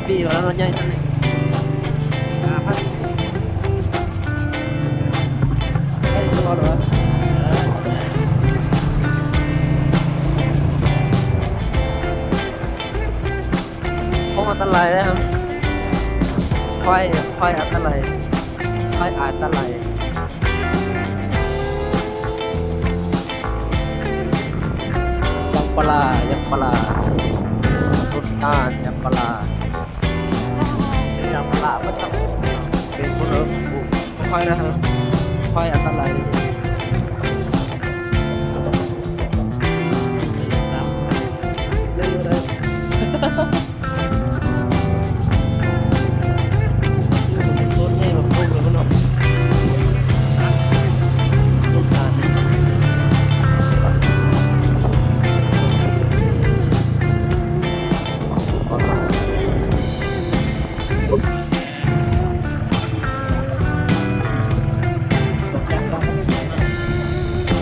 ປີວ່າເນາະ ໃຫຍ່ສ່ຳນີ້ ຫ້າພັນ ໃຫຍ່ຕະຫຼອດຫວາ? ຂອງອັນຕະລາຍເດ້ ຄວາຍ ຄວາຍອັນຕະລາຍ ຄວາຍອັນຕະລາຍ. ຢາງປາລາ ຢາງປາລາ ຕົ້ນຕານ ຢາງປາລາ ຢາງປາລາ ເປັນຄົນເອີ ບໍ່ຄ່ອຍນະ ຄ່ອຍອັນຕະລາຍ.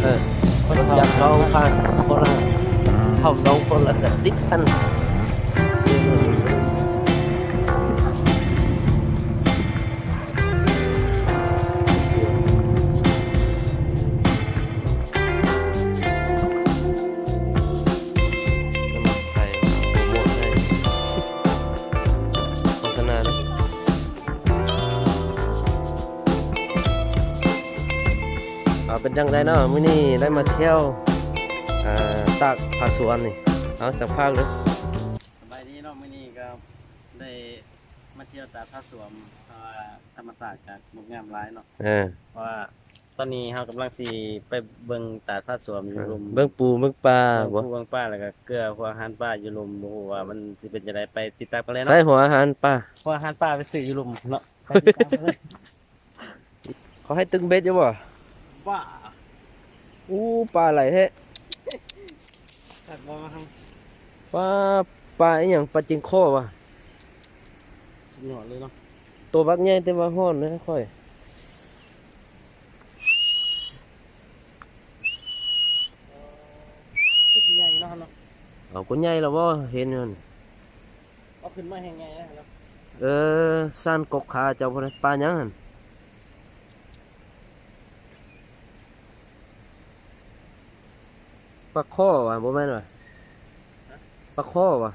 ເອີ ຄົນຈັກສອງພັນ ຄົນລະ ເຂົ້າສອງຄົນລະກະສິບພັນ. ນ້ຳມັນໄຟ ໂປຣໂມດໃຫ້ໂຄສະນາເດີ. ເອົາ ເປັນຈັ່ງໃດເນາະ ມື້ນີ້ໄດ້ມາທ່ຽວ ເອີ ຕາດຜາສວນນີ້ ເອົາ ສັກພາກເດີ. ສະບາຍດີເນາະ ມື້ນີ້ກໍໄດ້ມາທ່ຽວຕາດຜາສວນ ເພາະວ່າທຳມະຊາດກໍງົດງາມຫຼາຍເນາະ ເອີ ເພາະວ່າ ຕອນນີ້ເຮົາກຳລັງຊິໄປເບິ່ງຕາດຜາສວນຢູ່ລຸ່ມ ເອີ ເບິ່ງປູເບິ່ງປາ ເບິ່ງປູເບິ່ງປາ ແລ້ວກໍເກືອຫົວອາຫານປາຢູ່ລຸ່ມ ບໍ່ຮູ້ວ່າມັນຊິເປັນຈັ່ງໃດ ໄປຕິດຕາມກັນເລີຍເນາະ. ໃສ່ຫົວອາຫານປາ ຫົວອາຫານປາໄປຊື້ຢູ່ລຸ່ມເນາະ ໄປຕິດຕາມກັນເລີຍ. ເຂົາໃຫ້ຕຶງເບັດຢູ່ບໍ່? ບ້າ ອູ້ ປາຫຼາຍແທ້. ຄັກບໍ່? ປາ ປາອີ່ຫຍັງ? ປາຈິງຄໍຫວາ? ສຸດຍອດເລີຍເນາະ ໂຕບັກໃຫຍ່ ແຕ່ວ່າຮ້ອນເດີຂ້ອຍ. ຄືຊິໃຫຍ່ເນາະ ເນາະ ເອົາ ກໍໃຫຍ່ແລ້ວບໍ່ ເຫັນຢູ່ຫັ້ນ. ເອົາຂຶ້ນມາແຮງໃຫຍ່ເນາະ ເນາະ. ເອີ ຊານກົກຂາເຈົ້າພຸ້ນນະ ປາຫຍັງຫັ້ນ? ປາຄໍຫວາ? ບໍ່ແມ່ນຫວາ? ຮະ? ປາຄໍຫວາ?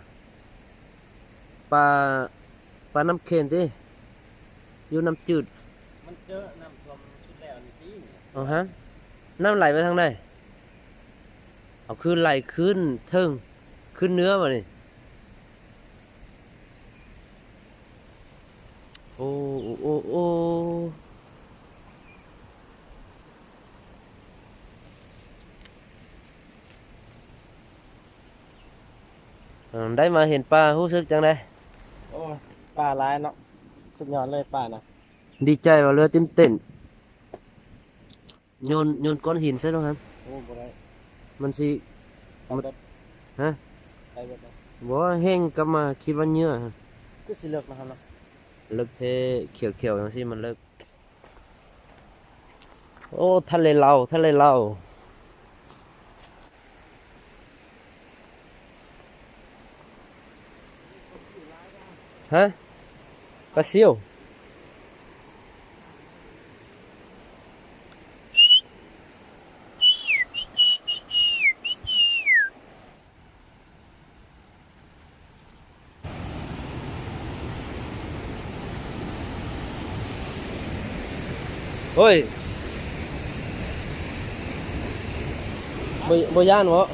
ປາ ປານ້ຳເຄັມຕິ ຢູ່ນ້ຳຈືດ. ມັນເຈີນ້ຳຖ້ວມສຸດແລ້ວນີ້ຕິ. ເອົາຮະ ນ້ຳໄຫຼໄປທາງໃດ? ເອົາ ຄືໄຫຼຂຶ້ນເທິງ ຂຶ້ນເໜືອບາດນີ້. ໂອ້ ໂອ້ ໂອ້ ໂອ້. ເອີ ໄດ້ມາເຫັນປາ ຮູ້ສຶກຈັ່ງໃດ? ໂອ້ ປາຫຼາຍເນາະ ສຸດຍອດເລີຍປານະ. ດີໃຈວ່າເຫຼືອຕື່ນເຕັ້ນ. ໂຍນ ໂຍນກ້ອນຫີນໃສ່ໂລດຫັ້ນ. ໂອ້ ບໍ່ໄດ້ ມັນຊິ ມັນ ຮະ? ໄດ້ເບິດ. ບໍ່ ແຮ່ງກັບມາ ຄິດວ່າເຫຍື່ອ. ຄືຊິເລິກນະ ເລິກແທ້ ຂຽວໆ ຈັ່ງຊີ້ມັນເລິກ. ໂອ້ ທະເລລາວ ທະເລລາວ. ຮະ? ປາຊິວ. ໂອ້ຍ ບໍ່ ບໍ່ຢ້ານເບາະ?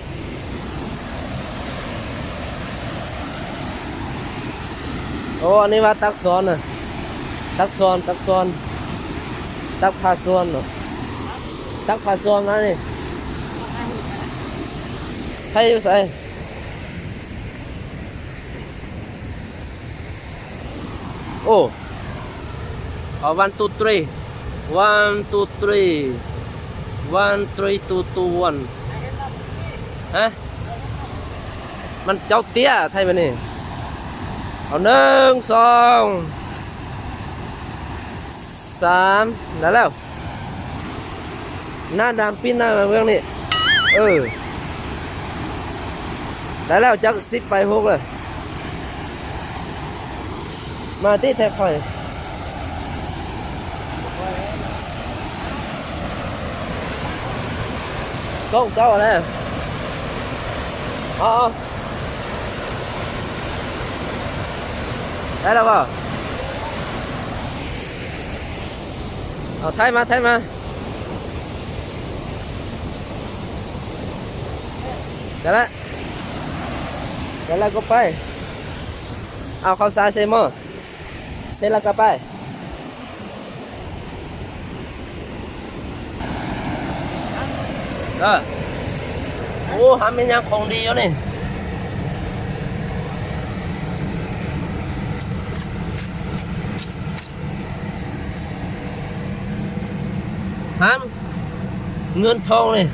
ໂອ້ ອັນນີ້ວ່າຕັກຊ້ອນນະ ຕັກຊ້ອນ ຕັກຊ້ອນ ຕັກຜາສວນເນາະ ຕັກຜາສວນມານີ້ ໃຜຢູ່ໃສ? ໂອ້ ເອົາ ວັນ ທູ ທຣີ ວັນ ທູ ທຣີ ວັນ ທຣີ ທູ ທູ ວັນ ຮະ? ມັນເຈົ້າເຕ້ຍ ໄທບາດນີ້ ເອົາ ໜຶ່ງ ສອງ ສາມ ໄດ້ແລ້ວ. ໜ້າດຳ ປິ່ນໜ້າມາເບື້ອງນີ້ ເອີ ໄດ້ແລ້ວ ຈັກສິບໄປຫົກເລີຍ. ມາຕິແທັກຂ້ອຍ ກ້ອງເຈົ້າແຫຼະ. ເອົາ ເອົາ ໄດ້ແລ້ວບໍ່? ເອົາ ຖ່າຍມາ ຖ່າຍມາ. ໄດ້ລະ ໄດ້ລະ ກົດໄປ. ເອົາ ເຂົ້າສາຍໃສ່ໝໍ້ ເສັດລະກະໄປ. ເອີ ໂອ້ ຫາແມ່ນຫຍັງຂອງດີຢູ່ນີ້. ຫາເງິນທອງນີ້.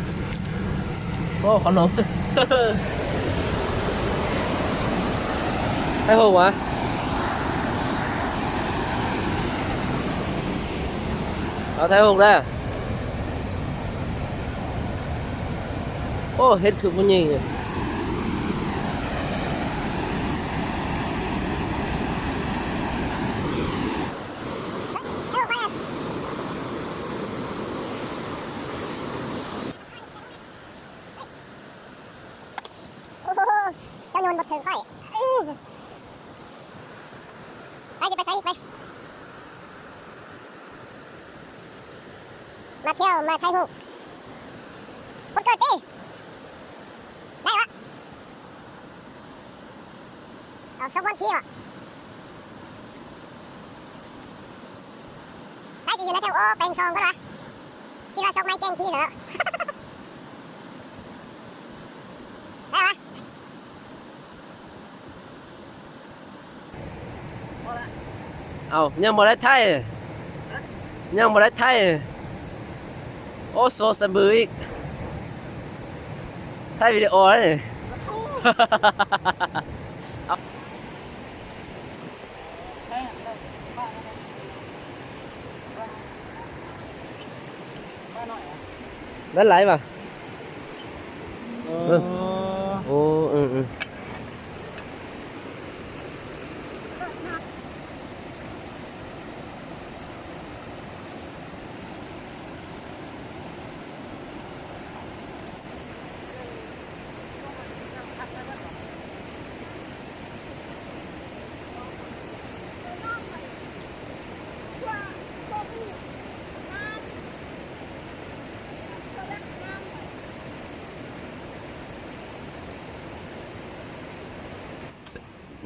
ໂອ້ ຂະໜົມ ໄທຫົກຫວາ? ເອົາ ໄທຫົກແລ້ວ. ໂອ້ ເຮັດຄືຜູ້ຍິງ. ໂອ້ໂຫ ເຈົ້າໂຍນບໍ່ເຖິງຂ້ອຍ. ໄປ ຊິໄປໃສອີກ ໄປ ມາທ່ຽວ ມາຖ່າຍຮູບ. ຄົນເກີດຕິ ໄດ້ວະ. ເອົາ ສົກມ່ວນຂີ່ວະ ໃຊ້ຊິຢູ່ໃນແຖວ. ໂອ້ ແປງຊອງກ່ອນວະ ຄິດວ່າສົກໄມ້ແກ່ງຂີ່ແລ້ວ. ໄດ້ວະ. ເອົ້າ ຍັງບໍ່ໄດ້ຖ່າຍ ຍັງບໍ່ໄດ້ຖ່າຍ. ໂອ້ ໂຊສະບືອີກ ຖ່າຍວິດີໂອແລ້ວນີ້. ໄດ້ຫຼາຍບໍ່? ເອີ ເອີ ໂອ້ ເອີ ເອີ.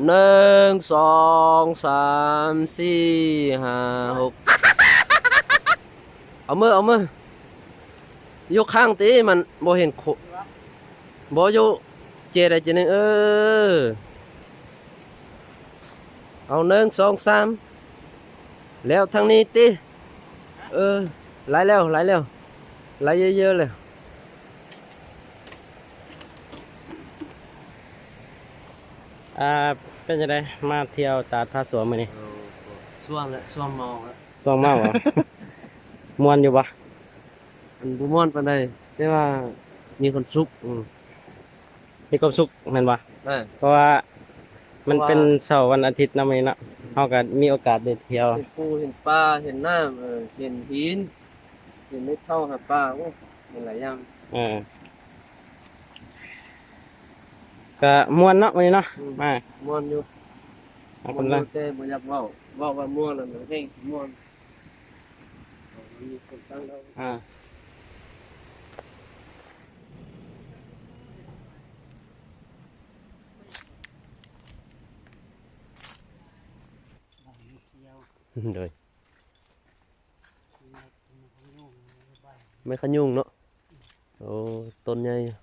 ໜຶ່ງ ສອງ ສາມ ສີ່ ຫ້າ ຫົກ. ເອົາມື ເອົາມື ຢູ່ຂ້າງຕິ ມັນບໍ່ເຫັນໂຄ ບໍ່ຢູ່ ເຈໃດເຈໜຶ່ງ. ເອີ ເອົາ ໜຶ່ງ ສອງ ສາມ. ແລ້ວທາງນີ້ຕິ. ເອີ ຫຼາຍແລ້ວ ຫຼາຍແລ້ວ ຫຼາຍເຍີະໆແລ້ວ. ອ່າ ເປັນຈັ່ງໃດ ມາທ່ຽວຕາດຜາສວນມື້ນີ້? ເອີ ຊ່ວງແຫຼະ ຊ່ວງເມົາແຫຼະ ຊ່ວງເມົາຫວາ? ມ່ວນຢູ່ບໍ່? ມັນບໍ່ມ່ວນປານໃດ ແຕ່ວ່າມີຄວາມສຸກ. ອືມ ມີຄວາມສຸກແມ່ນບໍ່? ເອີ ເພາະວ່າມັນເປັນເສົາວັນອາທິດເນາະ ມື້ນີ້ເນາະ ເຮົາກໍມີໂອກາດໄດ້ທ່ຽວ ເຫັນປູເຫັນປາ ເຫັນນ້ຳ ເອີ ເຫັນຫີນ ເຫັນເມັດເທົ້າຫາປາ. ໂອ້ ເຫັນຫຼາຍຢ່າງ. ເອີ ກະມ່ວນເນາະມື້ນີ້ເນາະ. ອືມ ມາ ມ່ວນຢູ່ ເອົາ ມ່ວນຢູ່ ແຕ່ບໍ່ຢາກເວົ້າ ເວົ້າວ່າມ່ວນແລ້ວມັນແຮ່ງຊິມ່ວນ. ເອົາ ມັນມີຄົນຕັ້ງເອົາ ອ່າ ໂດຍ ໄມ້ຂະຍຸງເນາະ. ໂອ້ ຕົ້ນໃຫຍ່ຢູ່.